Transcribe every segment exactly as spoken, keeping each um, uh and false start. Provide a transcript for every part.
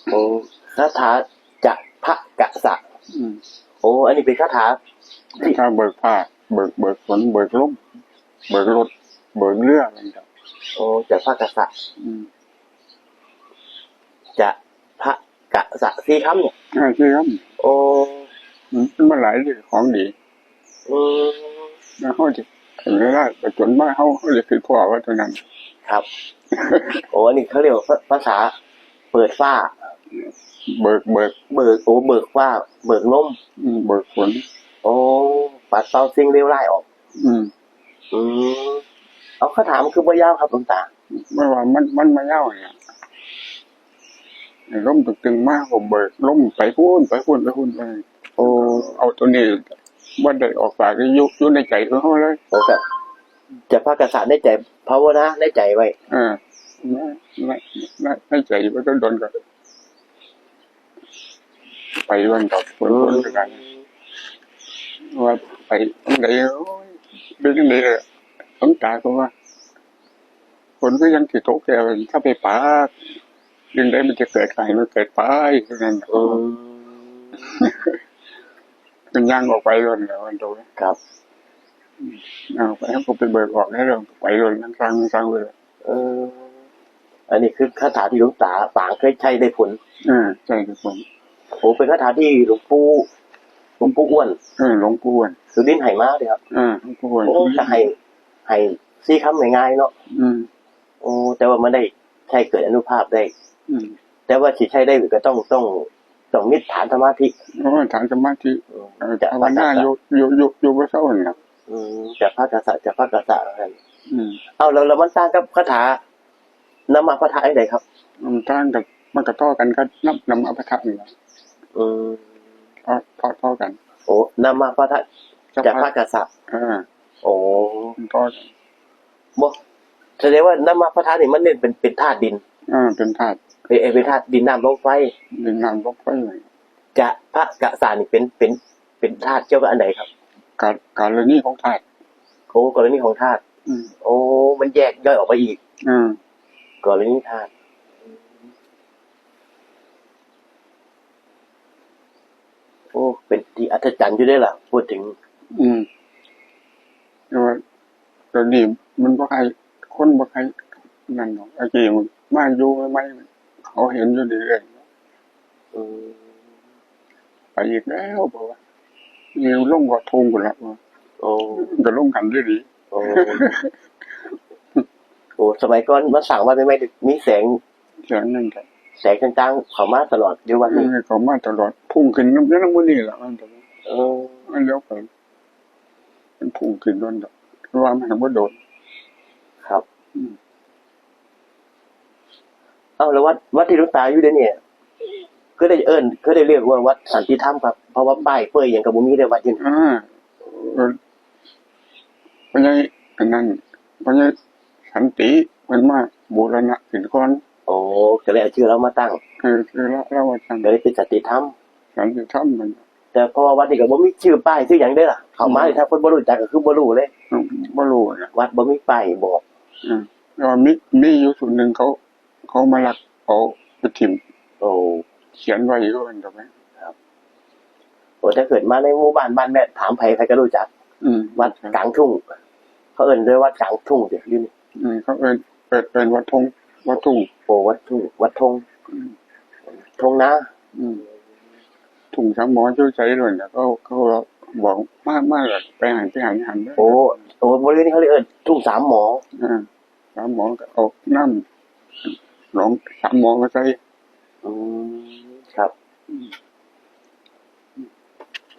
โอ้ คาถาจะพะกะสะ อืม โอ้ อันนี้เป็นคาถาที่ คาถาเบิกฟ้า เบิก เบิกฝน เบิกลม เบิกรถ เบิกเรือ อะไรต่าง โอ้ จะพะกะสะ อืม จะพะกะสะ สี่คำเนี่ย อ่า สี่คำ โอ้ มัน มันหลายเรื่องของดี อืม แล้วเขาจะ ถึงเวลาประจนมา เขา เขาจะคิดพ่อว่าเท่านั้น ครับ โอ้ อันนี้เขาเรียกว่าภา ภาษาเปิดฟ้า เบิก เบิก เบิก โอ้ เบิกฟ้า เบิกลม อืม เบิกฝน โอ้ ปัดเป่าสิ่งเลวร้ายออก อืม อืม เอา คาถามันคือบ่ยาวครับหลวงตา ไม่ว่ามัน มันบ่ยาวเนี่ย ลมตึงๆมา ก็เบิกลมไปพู้น ไปพู้น ไปพู้น ไป โอ้ เอาตัวนี้ บ่ได้ออกปาก อยู่ อยู่ในใจของเขาเลย โอ้ ก็จะพะกะสะในใจ ภาวนาในใจไว้ อ่า ใน ใน ใน ในใจไว้ก็โดนก็ ไปวันกับคน อืม คนคือกัน ว่าไปทางใด โอ้ย เป็นจังใดล่ะ หลวงตาก็ว่า ฝนก็ยังสิตก แต่ถ้าไปปาก จังใดมันจะเกิด ให้มันเกิดไปเท่านั้น อืม มันย่างออกไปโลดแล้ว มันโดน ครับ เอาไป เขาก็ไปเบิกออกให้เรา ไปโลด นั่งสร้าง นั่งสร้างเลย เออ อันนี้คือคาถาที่หลวงตาปางเคยใช้ได้ผล อ่า ใช่ครับผม โอ้ เป็นคาถาที่หลวงปู่ หลวงปู่อ้วน เออ หลวงปู่อ้วน สุรินทร์ให้มาเลยครับ อ่า หลวงปู่อ้วน โอ้ สุรินทร์ จะให้ ให้สี่คำง่ายๆเนาะ อืม โอ้ แต่ว่ามันได้ใช้เกิดอานุภาพได้ อืม แต่ว่าสิใช้ได้ก็ต้อง ต้อง ต้องมีฐานสมาธิ โอ้ ฐานสมาธิ อืม เออ จะ ภาวนา จะ อยู่ อยู่ อยู่ อยู่บ่เซาหั่นน่ะ อืม จะพะกะสะ จะพะกะสะ อืม เอา แล้ว แล้วมันต่างกับคาถา นะมะพะทะจั่งใดครับ มันต่างกับ มันก็ต่อกันกับนะ นะมะพะทะนี่ล่ะ อืม ต่อ ต่อ ต่อกัน โอ้ นะมะพะทะ จะ จะพะกะสะ อ่า โอ้ มันต่อกัน บ่ แสดงว่านะมะพะทะนี่มันเน้นเป็น เป็นธาตุดิน อ่า เป็นธาตุ เอ้ย เอ้ย เป็นธาตุดินน้ำลมไฟ ดินน้ำลมไฟ จะพะกะสะนี่เป็น เป็น เป็นธาตุเกี่ยวกับอันใดครับ กา กรณีของธาตุ โอ้ กรณีของธาตุ อืม โอ้ มันแยกย่อยออกไปอีก อืม กรณีธาตุ โอ้ เป็นที่อัศจรรย์อยู่เด้ล่ะ พูดถึง อืม แต่ว่าตอนนี้มันบ่ใคร คนบ่ใครนั่นดอก อากี้มันมาอยู่ใหม่ๆ เขาเห็นอยู่เรื่อยๆ เออ ไปอีกแล้ว บอกว่า นี่ลงกระทงพุ่นละ โอ้ ก็ลงกันดีๆ โอ้ โอ้ สมัยก่อนมาสร้างวัดใหม่ๆ มีแสง แสงนั่นแหละ แสงต่างๆ เข้ามาตลอดอยู่วัดนี้ เออ เข้ามาตลอด พุ่งขึ้นนำ นำมื้อนี้ล่ะ มันก็ เออ มันเลี้ยวไป มันพุ่งขึ้นนั่นดอก ว่ามันบ่โดน ครับ อืม เอ้า แล้ววัด วัดที่หลวงตาอยู่เดี๋ยวนี้ คือได้เอิ้น คือได้เรียกว่าวัดสันติธรรมครับ เพราะว่าป้ายเป้ยหยังก็บ่มีในวัดอยู่นี่ อ่า เออ พ่อใหญ่อันนั้น พ่อใหญ่สันติ เพิ่นมาบูรณะขึ้นก่อน โอ้ ก็เลยเอาชื่อเรามาตั้ง เออ ชื่อเรา เราว่าสัน ก็เลยเป็นสันติธรรม สันติธรรมมัน แต่เพราะว่าวัดนี้ก็บ่มีชื่อป้ายชื่อหยังเด้ล่ะ เข้ามา อืม นี่ถ้าคนบ่รู้จักก็คือบ่รู้เลย อืม บ่รู้นะ วัดบ่มีป้ายบอก อืม แต่ว่ามี มีอยู่ชุดหนึ่งเขา เขามาลักเอาไปถิ่ม โอ้ เขียนไว้อยู่นั่นดอกนะ ครับ โอ้ ถ้าเกิดมาในหมู่บ้านบ้านแม่ถามไผ ไผก็รู้จัก อืม วัดกลางทุ่ง เขาเอิ้นด้วยวัดกลางทุ่งเด้ อยู่นี่ อืม เขาเอิ้น เอิ้น เอิ้นวัดทุ่ง วัดทุ่ง โอ้ วัดทุ่ง วัดทุ่ง อืม ทุ่งนา อืม ทุ่งสามหมออยู่ไสโน่นน่ะ เขา เขาบอก มา มาแล้วไปหั่น ไปหั่น หั่นเด้อ โอ้ โอ้ บริเวณนี้เขาเรียกเอิ้นทุ่งสามหมอ อ่า สามหมอก็เอาน้ำหนองสามหมอมาใส่ อืม ครับ อืม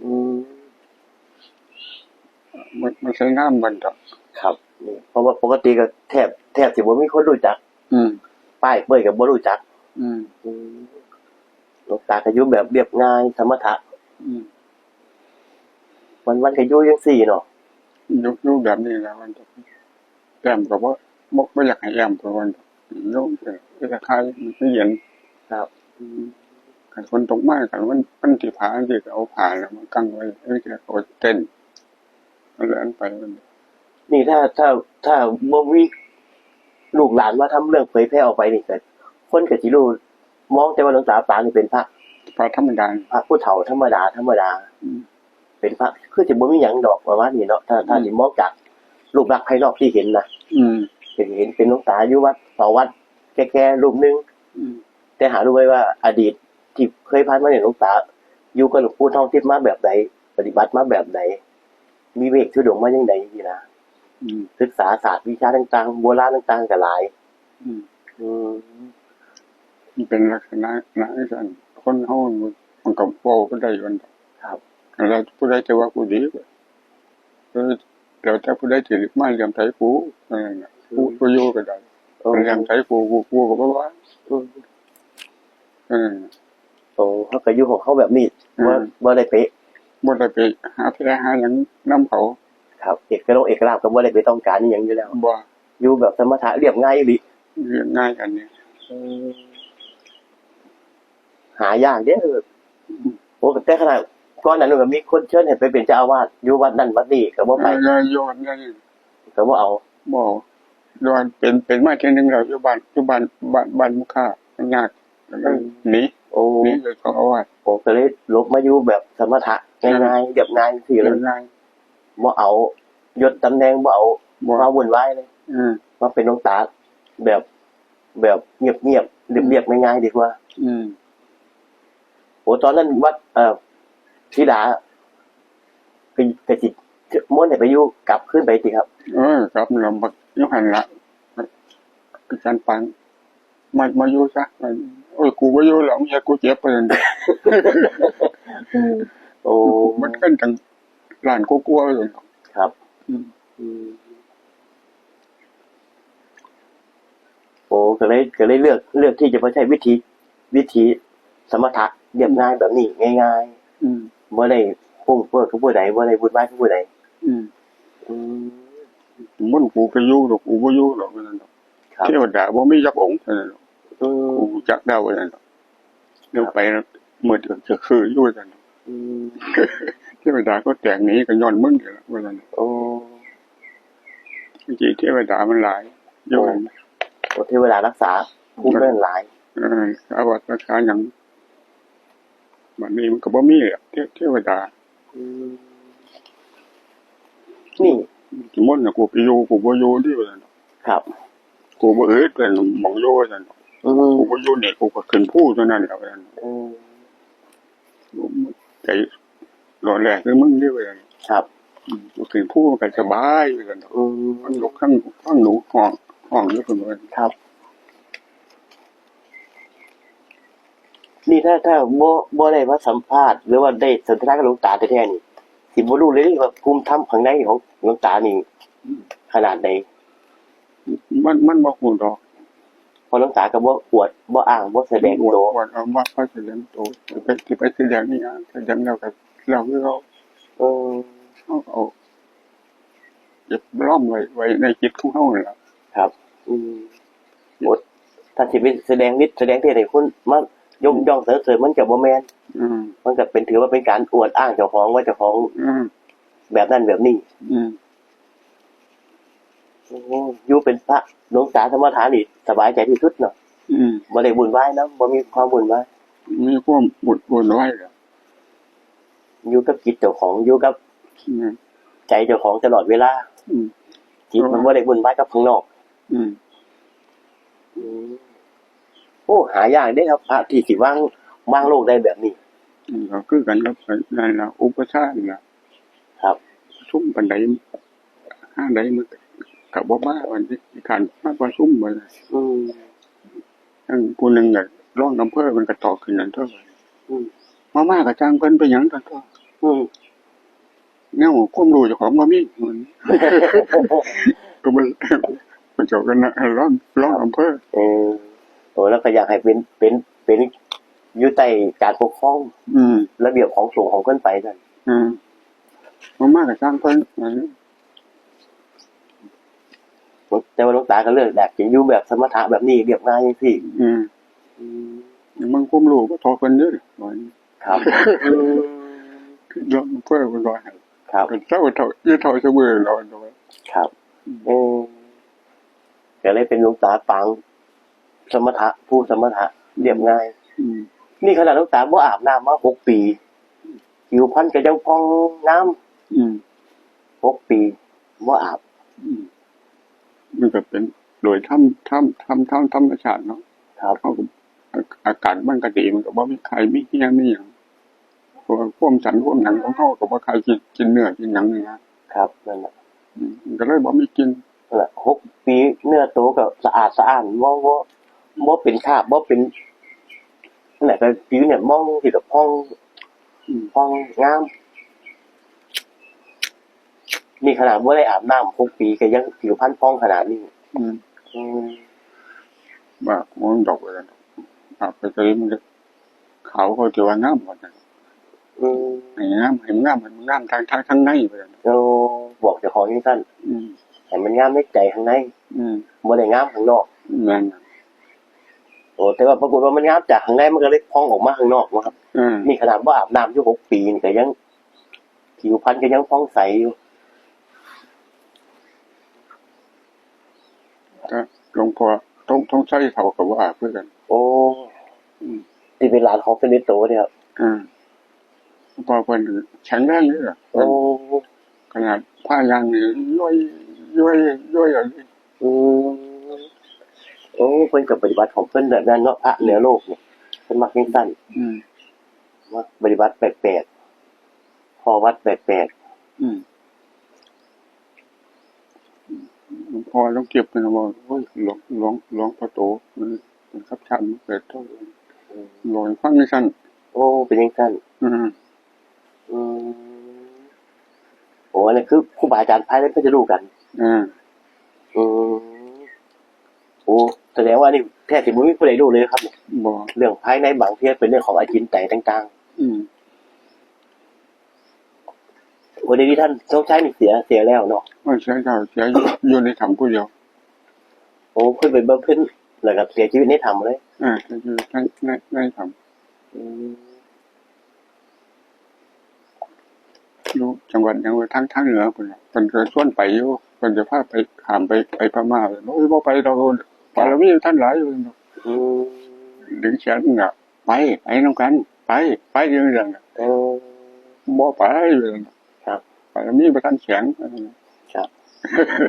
อืม มัน มันใส่น้ำมันดอก ครับ เพราะว่าปกติก็แทบ แทบสิบ่มีคนรู้จัก อืม ป้ายเป้ยก็บ่รู้จัก อืม อืม หลวงตาก็อยู่แบบเรียบง่าย สมถะ อืม วันๆก็อยู่จั่งซี้เนาะ อยู่ อยู่แบบนี้แหละ มัน แอมก็บ่ บ่ บ่อยากให้แอมเพิ่นว่า โยมเอ้ย คล้ายๆ มันสิเย็น ครับ อืม คันฝนตกมา คันมัน มันสิผ่าจั่งซี้ ก็เอาผ้าน่ะมากั้งไว้ เอ้ย ก็เต้น มันแล่นไป นี่ถ้า ถ้า ถ้าบ่มีลูกหลานมาทำเรื่องเผยแพร่ออกไปนี่ก็ คนก็สิรู้ มองแต่ว่าหลวงตาปางนี่เป็นพระ พระธรรมดา พระผู้เฒ่าธรรมดา ธรรมดา อืม เป็นพระ คือสิบ่มีหยังดอกประมาณนี้เนาะ ถ้า ถ้า อืม สิมองจากรูปลักษณ์ภายนอกที่เห็นนะ อืม เห็น เห็นเป็นหลวงตาอยู่วัด เฝ้าวัด แก่ๆ รูปหนึ่ง อืม แต่หารู้ไหมว่าอดีตที่เคยผ่านมาเนี่ย หลวงตาอยู่กับหลวงปู่ทองทิพย์มาแบบไหน ปฏิบัติมาแบบไหน มีเมฆธุดงค์มาจั่งใดนี่นะ อืม ศึกษาศาสตร์วิชาต่างๆ โบราณต่างๆ ก็หลาย อืม อืม มันเป็นลักษณะนะ คนเฮามันก็เว้ากันได้อยู่นั่นดอก ครับ แล้วผู้ใดจะว่ากูดีก็ เออ แล้วแต่ผู้ใดสิมาเหลี่ยมใส่กู เออ กู อืม กูอยู่ก็ได้ เออ เหลี่ยมใส่กู กู กูก็บ่ว่า อืม เออ โอ้ เฮาก็อยู่ของเฮาแบบนี้ อืม บ่ บ่ได้ไป บ่ได้ไปหาแพร่หาหยังนำเขา ครับ เอกโลกเอกลาภก็บ่ได้ไปต้องการอิหยังอยู่แล้ว บ่ อยู่แบบสมถะเรียบง่ายอีหลี เรียบง่ายอันนี้ อืม หายากเด้อ โอ้ แต่ขนาดก่อนนั้นก็มีคนเชิญให้ไปเป็นเจ้าอาวาสอยู่วัดนั่นวัดนี่ก็บ่ไป เออ อยู่วัดนั่น ก็บ่เอา บ่เอา ย้อนเป็น เป็นมาเทื่อหนึ่งแล้ว อยู่บ้าน อยู่บ้าน บ้าน บ้านมุขะ มันยาก ก็เลย อืม หนี โอ้ หนีจากเจ้าอาวาส โอ้ ก็เลยหลบมาอยู่แบบสมถะ เออ ง่ายๆ เรียบง่ายจั่งซี้เลย เรียบง่าย บ่เอายศตำแหน่ง บ่เอา บ่ ความวุ่นวายเลย อืม มาเป็นหลวงตาแบบ แบบเงียบๆ เรียบๆ อืม ง่ายๆ ดีกว่า อืม โอ้ ตอนนั้นวัด เอ่อ ธิดา ก็ ก็สิมนต์ให้ไปอยู่ กลับคืนไปติครับ เออ กลับแล้วบัดอยู่หั่นล่ะ อาจารย์ปาง มา มาอยู่ซะ โอ้ย กูบ่อยู่แล้ว มึงอย่ากูเจ็บ ว่าซั่น โอ้ มันเป็นจั่ง ล้านกว่าๆ เลย ครับ อืม อืม โอ้ ก็เลย ก็เลยเลือก เลือกที่จะมาใช้วิธี วิธีสมถะเรียบง่ายแบบนี้ ง่ายๆ อืม บ่ได้ฟุ้งเฟ้อกับผู้ใด บ่ได้วุ่นวายกับผู้ใด อืม อืม มันกูไปอยู่ดอก กูบ่อยู่ดอก ว่าซั่นดอก ครับ เทวดาบ่มีจักองค์ ว่าซั่นดอก อืม กูจักได้ ว่าซั่นดอก เดี๋ยวไปมืดก็จะคืออยู่ ว่าซั่น อืม เทวดาก็แตกหนีก็ย้อนมึงนี่ล่ะ ว่าซั่น โอ้ เมื่อกี้เทวดามันหลาย อยู่หั่น โอ้ เทวดารักษาภูมิเพิ่นหลาย เออ อาวัตรักษาหยัง บัดนี้มันก็บ่มีแล้ว เท- เทวดา อืม นี่ สมมุติน่ะ กูไปอยู่ กูบ่อยู่เด้ ว่าซั่น ครับ กูบ่อึด ว่าซั่น หม่องอยู่ ว่าซั่น อืม กูบ่อยู่นี่ กูก็ขึ้นภูเท่านั้นแหละ ว่าซั่น อืม ใจร้อนแรงคือมึงเด้ ว่าซั่น ครับ อืม กูขึ้นภูมันก็สบาย ว่าซั่น อืม มันลุกข้าง ข้างหนูห้อง ห้องอยู่พุ่น ว่าซั่น ครับ นี่ถ้า ถ้าบ่ บ่ได้มาสัมภาษณ์ หรือว่าได้สนทนากับหลวงตาแท้ๆ นี่ สิบ่รู้เลยว่าภูมิธรรมข้างในของหลวงตานี่ อืม ขนาดใด มัน มันบ่ฮู้ดอก เพราะหลวงตาก็บ่อวด บ่อ้าง บ่แสดงโต บ่อวด บ่แสดงโต สิไป สิไปแสดงนี่หยัง แสดงแล้วก็แล้วคือเก่า เออ เฮาก็เอา เก็บร่องไว้ ไว้ในจิตของเฮานั่นล่ะ ครับ อืม โอ้ ถ้าสิไปแสดงฤทธิ์แสดงเดชให้คนมายก อืม ย่องสรรเสริญมันก็บ่แม่น อืม มันก็เป็น ถือว่าเป็นการอวดอ้างเจ้าของว่าเจ้าของ อืม แบบนั้นแบบนี้ อืม โอ้ อยู่เป็นพระหลวงตาสมถะนี่สบายใจที่สุดเนาะ อืม บ่ได้วุ่นวายนำ บ่มีความวุ่นวาย มีความวุ่น- วุ่นวายเหรอ อยู่กับจิตเจ้าของ อยู่กับ อืม ใจเจ้าของตลอดเวลา อืม จิตมันบ่ได้วุ่นวายกับข้างนอก อืม อืม โอ้ หายากเด้ครับ พระที่สิวาง วางโลกได้แบบนี้ อืม ก็คือกันครับ นั่นล่ะ อุปัชฌาย์นี่ล่ะ ครับ ซุมปานใด ห้าใดมันก็บ่มา วันนี้การมาประชุม ว่าซั่น อืม ทั้งผู้หนึ่งก็รองอำเภอ มันก็ต่อขึ้นนั่นเท่า อืม มา มาก็จ้างเพิ่นไปหยังซั่นเท่า อืม แนวความรู้เจ้าของบ่มี ก็บ่ เจ้าคณะรอง รองอำเภอ เออ โอ้ แล้วก็อยากให้เป็น เป็น เป็นอยู่ใต้การปกครอง อืม ระเบียบของสงฆ์ของเพิ่นไปซั่น อืม มา มาก็จ้างเพิ่น แต่ว่าหลวงตาก็เลือกอยากจะอยู่แบบสมถะแบบนี้เรียบง่ายจังซี้ อืม อืม มันความรู้บ่เท่าเพิ่นเด้อ ครับ เออ รองอำเภอเพิ่นว่าให้ ครับ เจ้าเฒ่า อยู่เฒ่าซุมื้อแล้ว ครับ อืม เออ ก็เลยเป็นหลวงตาปางสมถะ ผู้สมถะเรียบง่าย อืม นี่ขนาดหลวงตาบ่อาบน้ำมาหกปี ผิวพรรณก็ยังผ่องงาม อืม หกปีบ่อาบ อืม มันก็เป็นโดยธรรม ธรรม ธรรม ธรรม ธรรมชาติเนาะ ครับ เขาก็ อา- อากาศมันก็ดี มันก็บ่มีไข้ มีเหี่ย มีหยัง เพราะว่าความสันความหยังของเขาก็บ่ใครกิน กินเนื้อกินหยังนี่นะ ครับ นั่นแหละ อืม มันก็เลยบ่มีกลิ่น นั่นแหละ หกปี เนื้อโตก็สะอาดสะอ้าน บ่ บ่ บ่เป็นคราบ บ่เป็น นั่นแหละ ก็ผิวเนี่ยมองสิก็ผ่อง อืม ผ่องงาม นี่ขนาดบ่ได้อาบน้ำหกปี ก็ยังผิวพรรณผ่องขนาดนี้ อืม อืม ว่ามันดอกเลย อาบไปไกลมันก็ขาว เขาจะว่างามว่าซั่น อืม ให้งาม ให้มันงาม ให้มันงามทาง ทาง ทางในว่าซั่น โอ้ บอกเจ้าของจังซั่น อืม ให้มันงามในใจข้างใน อืม บ่ได้งามข้างนอก แม่น โอ้ แต่ว่าปรากฏว่ามันงามจากข้างใน มันก็เลยผ่องออกมาข้างนอกเนาะครับ อืม นี่ขนาดบ่อาบน้ำอยู่หกปีนี่ก็ยัง ผิวพรรณก็ยังผ่องใสอยู่ ก็หลวงพ่อทอง ทองชัยเขาก็บ่อาบคือกัน โอ้ อืม ที่เป็นหลานของเพิ่นโดยตรงเนี่ยครับ อ่า หลวงพ่อเพิ่นแข็งแรงอยู่ล่ะ โอ้ ขนาดพระย่างนี่ย้วย ย้วย ย้วยเอาอยู่ อืม โอ้ เพิ่นก็ปฏิบัติของเพิ่นแบบนั้นเนาะ พระเหนือโลกเนี่ย เพิ่นมักจังซั่น อืม มักปฏิบัติแปลกๆ ข้อวัดแปลกๆ อืม หลวงพ่อหลวงเก็บเพิ่นบอก โอ้ย หลวง หลวง หลวงพ่อโต มันเป็นครับชาติมันเกิดเท่า อืม หลวงฟังจังซั่น โอ้ เป็นจังซั่น อืม อืม โอ้ อันนี้คือครูบาอาจารย์ภายในเพิ่นจะรู้กัน อ่า อืม โอ้ แสดงว่านี่แทบสิบ่มีผู้ใดรู้เลยครับเนี่ย บ่ เรื่องภายในบางเทื่อเป็นเรื่องของอจินไตยต่างๆ อืม โอ้ เดี๋ยวนี้ท่านทรงชัยนี่เสีย เสียแล้วเนาะ โอ้ย เสียแล้ว เสียอยู่ อยู่ในถ้ำผู้เดียว โอ้ เพิ่นไปบำเพ็ญแล้วก็เสียชีวิตในถ้ำเลย อ่า เสียชีวิตใน ใน ในถ้ำ อืม อยู่จังหวัดหยังวะ ทาง ทางเหนือพุ้นน่ะ เพิ่นก็ชวนไปอยู่ เพิ่นจะพาไป ข้ามไป ไปพม่า โอ้ย บ่ไปดอก บารมีท่านหลายอยู่ อืม ดึงแขนน่ะ ไป ไปนำกัน ไป ไปอยู่นั่นน่ะ เออ บ่ไปอยู่นั่นน่ะ ครับ บารมีบ่ทันแข็ง ครับ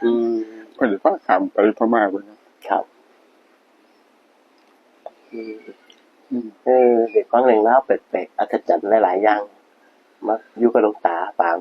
อืม เพิ่นสิพาข้ามไปพม่าพุ้นน่ะ ครับ อืม อืม เออ ได้ฟังเรื่องราวแปลกๆ อัศจรรย์หลายๆ อย่าง มาอยู่กับหลวงตาปาง